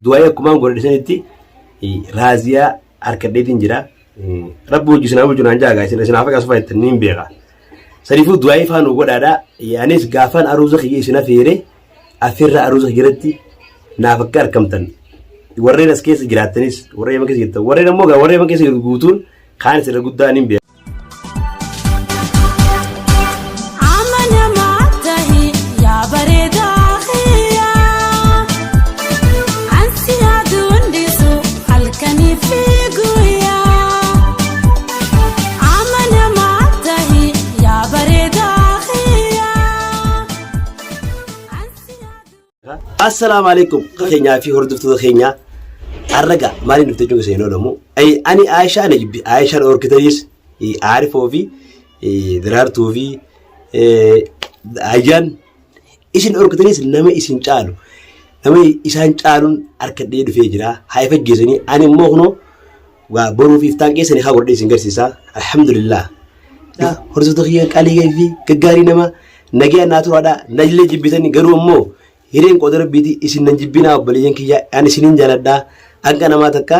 Du'aa'ii akkumaan godhadhe sanitti raaziyaa harkadheetiin jira. Rabbi hojii isin haa bulchu naan jaagaa isin haa facaasu fa'aa jettan niin beeka. Saniifuu du'aa'ii faa nu godhaadha. Anis gaafaan aruuza kiyya isin afeere afeerraa aruuza kiyya irratti naaf akka argamtan warreen as keessa jiraattanis warreen yaman keessa jirtan warreen ammoo warreen yaman keessa jiru guutuun kaan isin irra guddaa niin beeka. Amanamaa tahi yaa bareedaa kiyyaa. Ansi yaaduun dhiisu halkanii fi guyyaa. Amanamaa tahi yaa bareedaa kiyyaa. Ansi yaaduun. Assalaamu alaikum keenyaa fi hordoftoota keenyaa arraga maaliin dhufte jechuun seenoo lamu ani Aayishaa ana jibbi Aayishaan orkitaniis Aarifoo fi Daraartuu fi Ayyaan isin orkitaniis nama isin caalu nama isaan caaluun harkadhee dhufee jira haa ifajjeesanii ani immoo kunoo waa boruu fi iftaan keessanii haa godhee isin garsiisa alhamdulillah hordoftoota kiyya qalii fi gaggaarii nama nagaya naa turaadha najlee jibbitanii garuu ammoo hireen qooda rabbiiti isin nan jibbinaa obboleeyyan kiyya ani isinin jaaladha hanqa namaa takka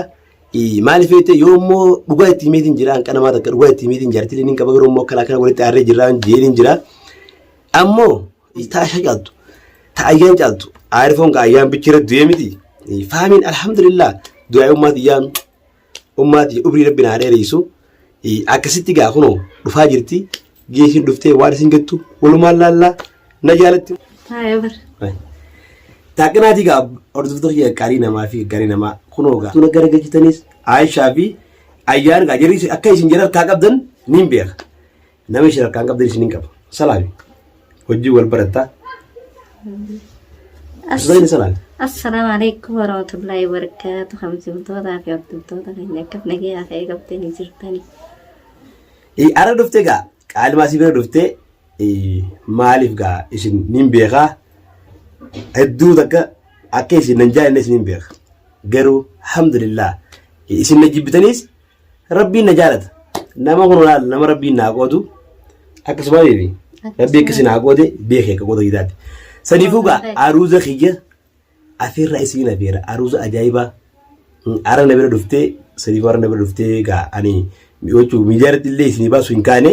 maaliif jettee yoo immoo dhugaa itti himeetiin jira hanqa namaa takka dhugaa itti himeetiin jaartilee nin qaba garuu immoo akkana akkana walitti aarree jirra jeeniin jira ammoo taasha caaltu ta ayyaan caaltu aarifoon ka ayyaan bichira du'ee miti faamiin alhamdulillah du'aa ummaati iyyaan ummaati umrii rabbi naa dheereessu akkasitti gaa kunoo dhufaa jirti geessin dhuftee waan isin jettu walumaan laallaa na jaalatti. Taa'ee bar. Taaqinaatii gaa hordoftoota kiyya qaalii namaa fi gaarii namaa kunoo gaa tuna gara galchitanis Aayishaa fi Ayyaan gaa jarri akka isin jara harkaa qabdan niin beeka. Nama isin harkaan qabdan isin hin qaba. Salaami. Hojii wal barattaa. Asalaami salaami. Assalaamu alaikum warahmatullahi wabarakatuh. Kabajamtootaa fi hordoftoota keenya akkam nagayaa ta'e qabdanii jirtanii. Ara dhuftee gaa qaalimaa si bira dhuftee maaliif gaa isin nin beekaa hedduu takka akka isin nan jaalanne isin hin beeka. Garuu alhamdulillah isin na jibbitaniis Rabbiin na jaalata. Nama kun laal nama rabbiin naa qoodu akkasuma beebi. Rabbi akkasi naa qoode beekee akka qooda gidaati. Saniifuu gaa aruuza kiyya afeerraa isiin afeera aruuza ajaa'ibaa ara na bira dhuftee saniifuu ara na bira dhuftee gaa ani jechuun miidiyaa irratti illee isinii baasu hin kaane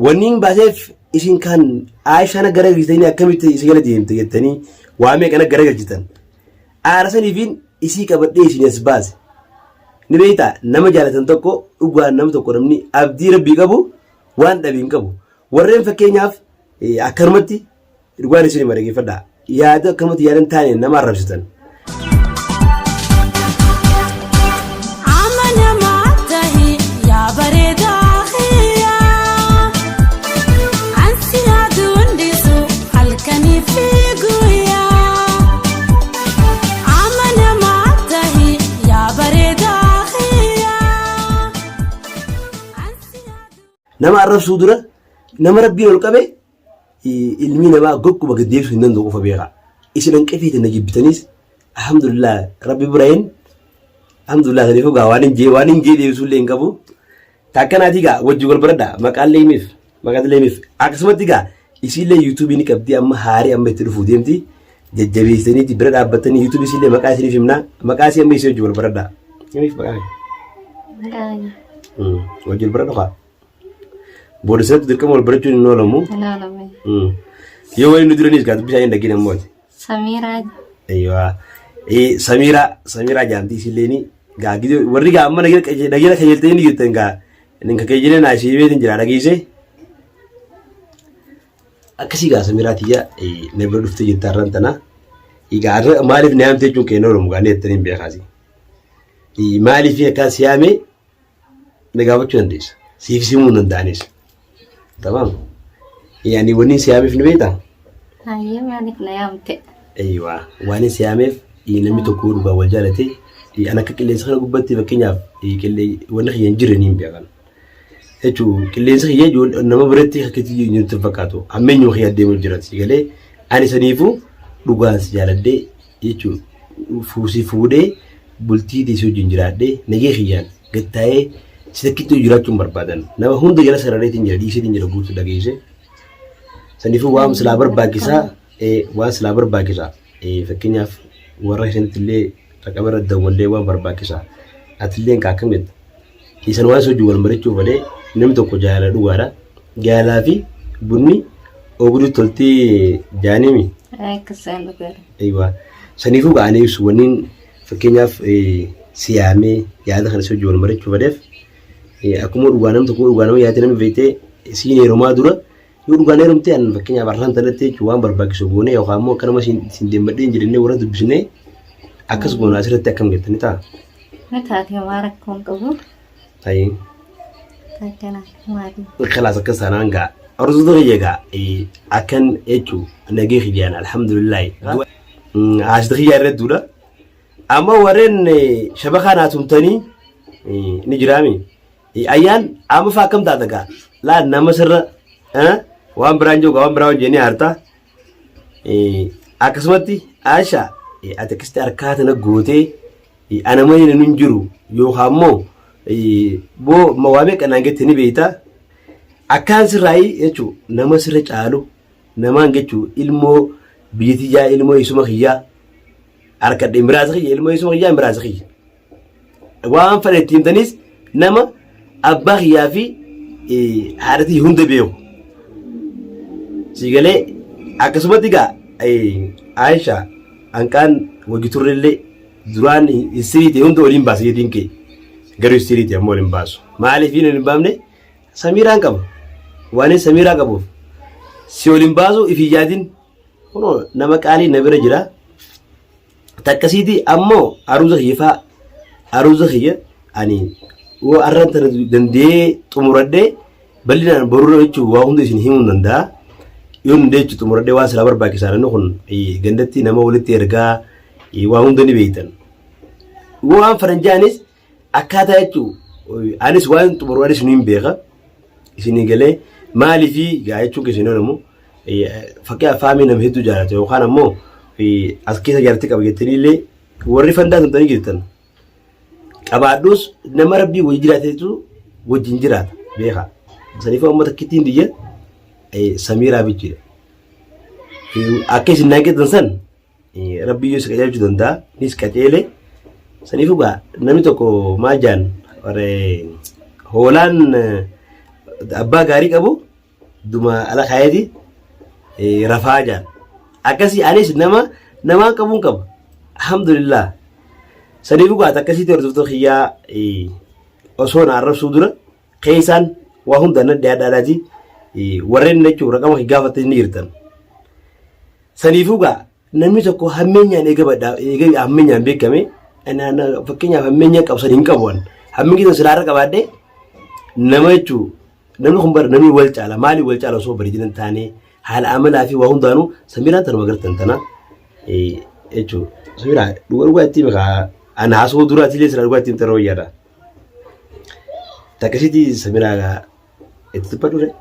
wanni hin baaseef isin kan Aayishaan gara galchitanii akkamitti isin jala deemte jettanii waa meeqana gara galchitan. Aara saniifiin isii qabadhee isin as baase. Ni beektaa nama jaalatan tokko dhugaan nama tokko namni abdii rabbii qabu waan dhabe hin qabu. Warreen fakkeenyaaf akkanumatti dhugaan isin hima dhaggeeffadhaa. Yaada akkanumatti yaada hin taane nama arrabsitan. Amanamaa tahi yaa bareedaa kiyyaa. Ansi yaaduun dhiisu halkanii fi guyyaa. Amanamaa tahi yaa bareedaa kiyyaa. Ansi yaaduun. Nama arrabsuu dura nama rabbiin ol qabe ilmi namaa gokkuma gad deebisuu hin danda'u qofa beekaa. Isin hanqifeetiin na jibbitaniis alhamdulillah rabbi birayin alhamdulillah saniifuu gaa waan hin jee waan hin jee deebisuu illee hin qabu. Takkanaatii gaa wajji wal baradha maqaan leemiif maqaan leemiif akkasumatti gaa isiillee yuutuubii ni qabdi amma haarii amma itti dhufuu deemti jajjabeessaniiti bira dhaabbatanii yuutuubii isiillee maqaa isiniif himnaa maqaa isii amma isii wajji wal baradha. Himiif maqaa kee. Maqaa Wajji wal baradhu kaa. Booda sanatti dirqama wal barachuun hin oolamu. hin oolamu. Yoo waliin nu duraniis gaa dubbisaa hin dhagin ammoo. Samiiraa Eeyyawaa. Samiiraa Samiiraa jaamtii isiilleeni gaa gidee warri gaa amma dhagina kajeeltanii ni jirtan gaa inni kan kajeelee naa ishee beetin jira dhageessee. Akkasii gaa Samiiraa tiyya na bira dhuftee jirta har'aan tana. Egaa har'a maaliif na yaamte jechuun keenya oolamu gaa ni jettanii hin beekaasi. Maaliif akkaan si yaame na gaafachuu dandeessa. Siif simuu hin danda'anis. Tamaam. Yaani wanni si yaameef ni beektaa? Hayyee maaliif na yaamte? Eeyyawaa. Waan si yaameef namni tokko dhugaa wal jaalate an akka qilleensa kana gubbatti fakkeenyaaf wanni kiyya hin jirre ni hin beekan. Jechuun qilleensa kiyya nama biratti akka itti hin fakkaatu. Hammeenyuma kiyya deemu jira si galee ani saniifuu dhugaan si jaaladhee jechuun fuusii fuudhee bultii teessee wajjin jiraadhee nagee kiyyaan gad taa'ee si takkitti jiraachuun barbaadan nama hunda jala sarareetiin jira dhiiseetiin jira guutuu dhageesse saniifuu waan silaa barbaachisaa waan silaa barbaachisaa fakkeenyaaf Warra keessanitti illee raqama irra dawwallee waan barbaachisa. Atillee kaa akkam jetta? Isan waan hojii wal marichuuf malee namni tokko jaalala dhugaadha. Jaalalaa fi bunni ogduu toltii jaanimi. Akkasaan dhugaadha. Eeyyuu. Saniifuu ga'anii ibsu wanniin fakkeenyaaf siyaamee yaada kana si hojii wal marichuu fedheef akkuma dhugaa namni tokko dhugaa nama yaadee namni beektee siin heerumaa dura yoo dhugaan heerumte an fakkeenyaaf arraan tanatti jechuun waan barbaachisu goone yookaan immoo akka nama siin deemmadhee hin jedhennee warra dubbisnee akkas goona asirratti akkam jettani ta'a. Ni taate homaa rakkoo hin qabu. Tayi. Akkana maatii. Kalaas akkas taanaan gaa. Hordoftoota kiyya gaa akkan jechuun nagee kiyyaan alhamdulillahi. Haasita kiyyaa irra hedduudha. Amma warreen shabakaa naa tumtanii ni jiraami. Ayyaan amma faa akkam taata gaa? Laa nama sirra waan biraan jiru waan biraa hojjennee haarta. Akkasumatti Aasha ati akkasitti harkaa tana gootee ana malee nun jiru yookaan immoo boo waa meeqa naan jette ni beekta. Akkaan sirraayii jechuun nama sirra caalu namaan jechuun ilmoo biyya tiyyaa ilmoo isuma kiyyaa harkadhe miraasa kiyya ilmoo isuma kiyyaa miraasa kiyya. Waan fedhe itti himtanis nama abbaa kiyyaa fi haadha tiyya hunda beeku. Siigalee akkasumatti egaa Aayisha hanqaan wajji turrellee duraan istirii ta'e hunda waliin baasa jedhiin kee garuu istirii ta'e ammoo waliin baasu. Maaliif hin baafne Samiiraan qaba. Waan Samiiraa qabuuf si waliin baasu if hin yaadin kunoo nama qaalii na bira jira. Takkasiiti ammoo aruuza kiyya faa aruuza kiyya ani yoo arran tana danda'ee xumuradhee bal'inaan borurra jechuun waa hunda isin himuu hin danda'a. Yoo danda'e jechuun xumuradhee waan silaa barbaachisaa namni kun gandatti nama walitti ergaa waa hunda ni beektan. Waan faranjaanis akkaataa jechuun anis waan xumuru anis ni hin beeka. Isinii galee maaliifii gaa jechuun keessan hin oolamu. Fakkii faamii nama hedduu jaalata yookaan ammoo as keessa jaartii qaba jettanii illee warri fandaa tumtanii jirtan. Qabaadhus nama rabbii wajjin jiraatetu wajjin jiraata beeka. Saniifuu amma takkittiin biyya Samiiraa bichiidha. Akka isin naan jettan san Rabbi iyyuu si qajeelchuu danda'a. Nis qajeele. Saniifuu gaa namni tokko maal jaan hoolaan abbaa gaarii qabu duma ala kaayeeti rafaa jaan. Akkasii anis nama namaan qabuun qaba. Alhamdulillah. Saniifuu gaa akkasiitti hordoftoota kiyyaa osoo na arrabsuu dura keessaan waa hunda na dhiyaadhaadhaati warreen jechuun raqama kee gaafattanii ni jirtan. Saniifuu gaa namni tokko hammeenyaan eega badhaa eega hammeenyaan beekame fakkeenyaaf hammeenya qabu san hin qabu an hammeenyi san silaa irra qabaadhe nama jechuu namni kun bara namni wal caala maaliif wal caala osoo bareedina hin taane haala amalaa fi waa hundaanuu samiiraan tanuma gartan tana jechuu samiiraa dhugaa dhugaa itti himaa ana haasoo duraatiilee silaa dhugaa itti himte wayyaadha. Takkasitti samiiraa itti dubbadhu ree.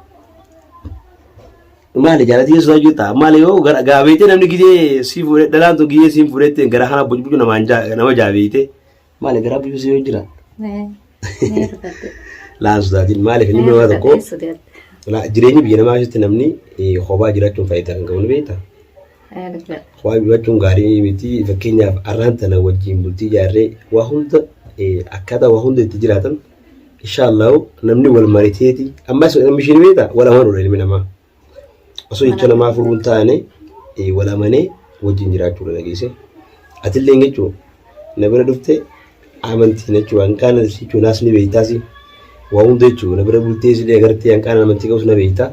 Maali jaalatii yesuus jirta maali yoo gara gaabeetee namni gidee si fuudhee dhalaan tun gidee siin fuudheetti gara kana bucu namaan nama jaabeetee maali garaa bucu si yoo jira. Laan sodaatiin maaliif inni nama tokko jireenyi biyya namaa keessatti namni kophaa jiraachuun faayidaa kan qabu ni beektaa. Kophaa jiraachuun gaarii miti fakkeenyaaf arraan tana wajjin bultii ijaarree waa hunda akkaataa waa hunda itti jiraatan Inshaallahu namni wal mariteeti ammas namni isheen beektaa wal amanuudha ilmi namaa. Osoo jecha namaa furuu hin taane wal amanee wajjin jiraachuudha dhageesse. Atillee jechuun na bira dhufte amantiin jechuun hanqaana jechuun naas ni beektaasi waa hunda jechuun na bira bultee silee agartee hanqaana amantii qabus na beektaa.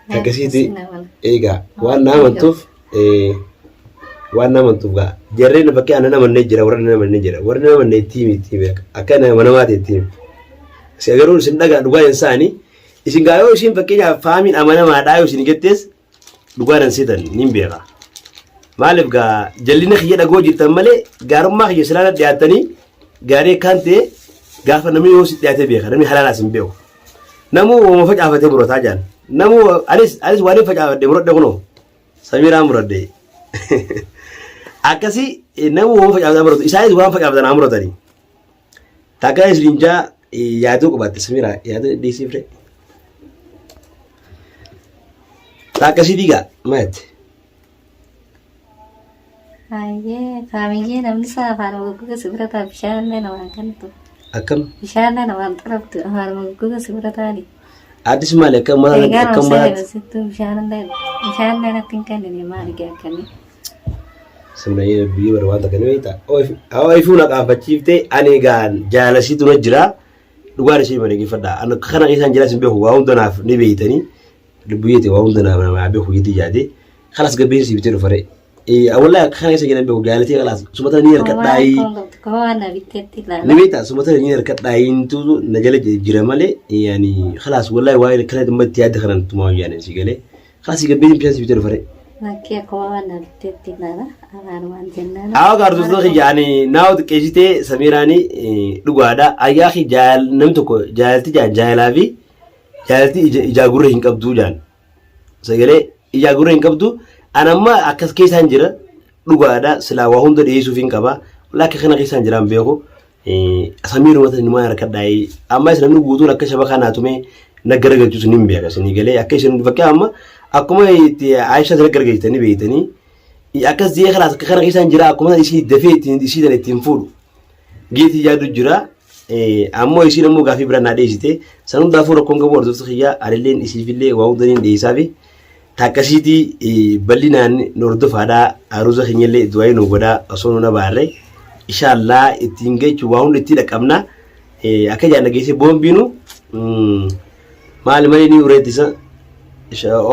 Akkasiiti eegaa waan na amantuuf waan na amantuuf gaa jarreen bakkee aannan amannee jira warra na amannee jira warra na amannee itti himi itti himi akka nama namaati itti himi. Si garuu isin dhagaa dhugaa hin saani isin gaa yoo isin fakkeenyaaf faamiin amanamaadhaa yoo isin jettees dhugaa nan seetan niin beeka. Maaliif gaa jallina kiyya dhagoo jirtan malee gaarummaa kiyya silaana dhiyaattanii gaarii akkaan ta'e gaafa namni yoo si dhiyaatee beeka namni halaalaas hin beeku. Namuu wama facaafatee murataa jaan. Namuu anis anis waan hin facaafadhe muradhe kunoo. Samiiraan muradhe. Akkasii namuu wama facaafatee muratu. Isaanis waan facaafatan haa muratanii. Takka isin jaa yaaduu qabaatte Samiiraa yaaduu dhiisiif ree. Akkasii diigaa maal jette? Hayyee faamiyyee namni isaa afaan goggoga si bira ta'a bishaan illee namaan kennitu. Akkam? Bishaan illee namaan xarabtu afaan goggoga si bira taa'ani. Addis maali akka mataa Egaa akka roosee mataatti. sittuu bishaan illee bishaan illee natti hin kennine maali akkanii. Simrayee biyya bara waan takka ni beektaa. Ifuu na qaanfachiiftee ani egaan jaalasiitu na jira. Dhugaan ishee malee geeffadha. Ani kana keessaan jiraas hin beeku waa hunda naaf ni beektanii. Lubbuyyee waa hunda naaf namaa beeku jettee yaade. Kalas gabbeen si bitee dhufare. Wallahi akka kana keessa jiran beeku jaalatii kalaas sumata ni harkadhaayii. Waan na bitteetti Ni ilaala. beektaa sumata ni harkadhaayiintu na jala jira malee yaani kalaas wallahi waa'ee kana dhimma itti yaadde kanan tumaa yaani si galee. Kalas gabbeen bishaan si bitee dhufare. Lakkee akkuma waan na bitteetti ilaala. Afaan waan jennaan. Haa gaartota kiyya ani naa xiqqeessitee Samiiraani dhugaadha. Ayyaa kee jaal namni tokko jaalalti jaan jaalalaa fi jaalalti ijaa gurra hin qabduu jaan. Sagalee ijaa gurra hin qabdu. Ani amma akkas keessaan jira dhugaadha silaa waa hunda dhiyeessuuf hin qaba. Walaa akka kana keessaan jira hin beeku. Samiiruma tani numaa harka dhaayee amma isin namni guutuun akka shabakaa naa tumee na garagalchu isin hin beeka isinii galee akka isin fakkii amma akkuma itti Aayishaa isin garagalchitanii beektanii akkas jee kalaas akka kana keessaan jira akkuma isii dafee ittiin isii tana ittiin fuudhu geetii yaadu jira ammoo isiin ammoo gaafii bira naa dhiyeessite san hundaafuu rakkoon qabu hordoftu kiyyaa anilleen isiifillee waa hunda niin dhiyeessaafi Takkasiitii bal'inaan nu hordofaadhaa aruuza keenyallee du'aayii nu godhaa osoo nu nabaarre inshaallaa ittiin geechu waa hunda itti dhaqqabna akka jaan dhageessee boombiinu maali malee ni ureettisa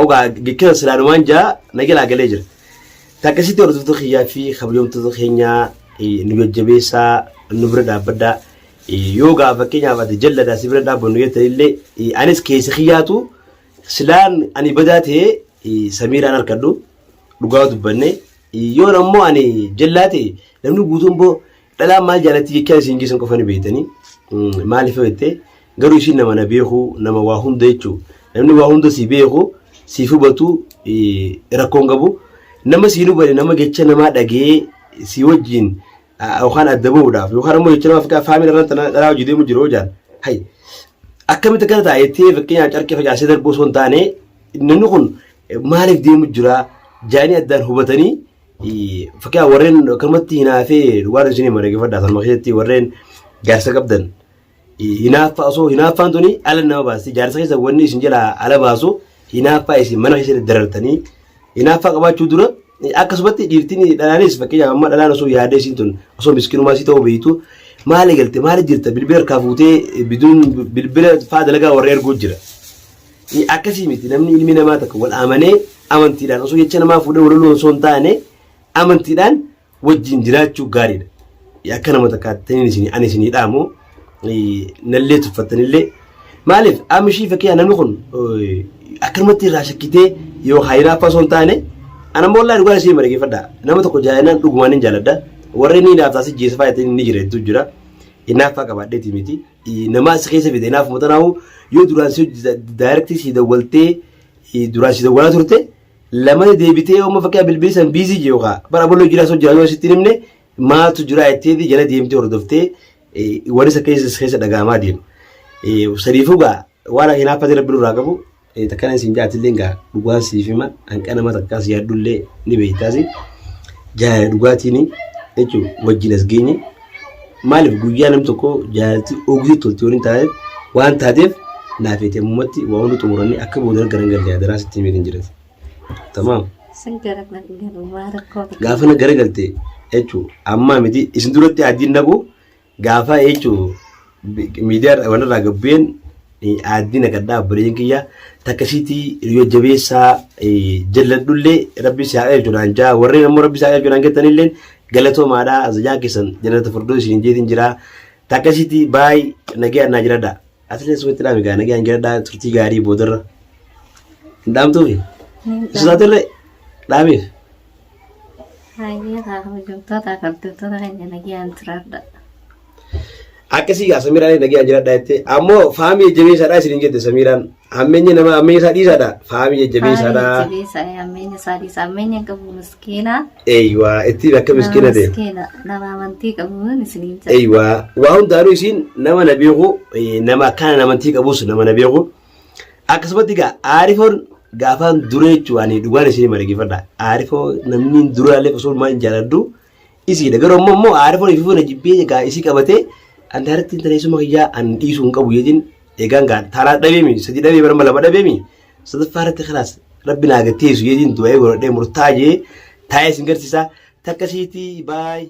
ogaa gekkisa silaanumaan jaa nagalaa galee jira. Takkasitti hordoftoota kiyyaa fi kabajamtoota keenyaa nu jajjabeessaa nu bira dhaabbadhaa yoo gaa fakkeenyaaf ati jalladhaa si bira dhaabbannu jettanillee anis keessa kiyyaatu Silaan ani badaa ta'e Samiiraan harkadhu dhugaa dubbanne yoon ammoo ani jallaa ta'e namni guutuun boo dhalaan maal jaalatti jechaa isin geessan qofa ni beektanii maaliif yoo jette garuu ishiin nama na beeku nama waa hunda jechuu namni waa hunda si beeku siif hubatu rakkoon qabu nama siin hubanne nama jecha namaa dhagee si wajjin yookaan adda bahuudhaaf yookaan ammoo jecha nama faamila irra tana dhalaa hojii deemu jiru hojaan hay akkamitti akkana ta'a jettee fakkeenyaaf carqii facaasee darbuu osoo hin taane namni kun maaliif deemu jira jaanii addaan hubatanii fakkeenyaaf warreen akkanumatti hinaafee dhugaan isin hima dhaggeeffadhaa sanuma keessatti warreen jaarsa qabdan hinaaffaa osoo hinaaffaan tuni ala nama baasti jaarsa keessa wanni isin jalaa ala baasu hinaaffaa isin mana keessatti darartanii hinaaffaa qabaachuu dura akkasumatti dhiirtiin dhalaanis fakkeenyaaf amma dhalaan osoo yaadee isiin tun osoo miskinumaa isii ta'uu beektu maali galte maali jirta bilbila harkaa fuutee biduun bilbila faa dalagaa warra erguu jira. Akkasii miti namni ilmi namaa takka wal amanee amantiidhaan osoo jecha namaa fuudhee wal loluu osoo hin taane amantiidhaan wajjin jiraachuu gaariidha. Akka nama takkaatti isin ani isinii dhaamu nallee tuffattanillee maaliif amma ishii fakkii namni kun akkanumatti irraa shakkitee yoo haayinaaffaa osoo hin taane ana immoo wallaahi dhugaan isin dhaggeeffadha nama tokko jaalanaan dhugumaan hin jaaladha warri inni naaf taasise jeessa faayatanii ni jira hedduu jira hinaaffaa qabaadheeti miti nama si keessa fide hinaafuma tanaahu yoo duraan si daayirektii si dawwaltee duraan si dawwalaa turte Lamada deebitee yooma fakkiyaa bilbilli san biizii jiru kaa bara abaloo jiraa soo jira yoo sitti himne maaltu jira jetteeti jala deemtee hordoftee warri isa keessa keessa dhaga'amaa deema. Sadiifuu gaa waan hinaaffate rabbi nurraa qabu takkana isin jaatillee gaa dhugaan siif hima hanqa nama takkaas yaaddullee ni beektaasi jaalala dhugaatiin jechuun wajjin as geenye maaliif guyyaa namni tokko jaalalti ogii tolti waliin taateef waan taateef naaf eete ammumatti waa hunda xumuranii akka booda gara hin galle adaraa sitti himee hin jirati. Tamaam. Sin gara galu waa rakkoo Gaafa na garagalte jechuun ammaa miti isin duratti addiin naqu gaafa jechuun miidiyaa wanarraa gabbeen aaddii naqadhaa obboleeyyan kiyya takka isiitii hiriyoo jabeessaa jalladhullee rabbi si haa qajeelchu naan jaa warreen ammoo rabbi si haa qajeelchu naan jettanillee galatoomaadha azajaan keessan jannata furdoo isin jeetiin jira takka isiitii baay nagayaan naa jiradha atillee sumatti dhaami gaa nagayaan jiradha turtii gaarii boodarra hin dhaamtuufi sodaatirre dhaamiif. Hayyee kabajamtoota hordoftoota keenya nagayaan turaadha. Akkasii gaa Samiiraan nagaan jiradhaa jettee ammoo faamii jajjabeessaadhaa isiniin jette Samiiraan hammeenya nama hammeenya isaa dhiisaadha faamii jajjabeessaadhaa. Jajjabeessa hammeenya isaa dhiisa hammeenya hin qabu miskiina. Eeywaa ittiin akka miskiina ta'e. Miskiina nama amantii qabuun isiniin jedha. Eeywaa waa hundaanuu isiin nama na beeku nama akkaan amantii qabus nama na beeku akkasumatti egaa aarifoon Gaafaan dura jechuun ani dhugaan isin hima dhaggeeffadha. Aarifoo namni duraallee osoo maal hin jaaladhu isiidha. Garuu ammoo immoo aarifoon ififuu na jibbee egaa isii qabatee an daaratti intala isuma kiyyaa an dhiisuu hin qabu jeetiin egaan gaa taanaa dhabeemi sadi dhabee barma lama dhabeemi sadaffaa irratti kalaas rabbi naa gatteessu jeetiin du'ee godhadhee murtaa jee taa'ee isin garsiisa. Takka siitii baay.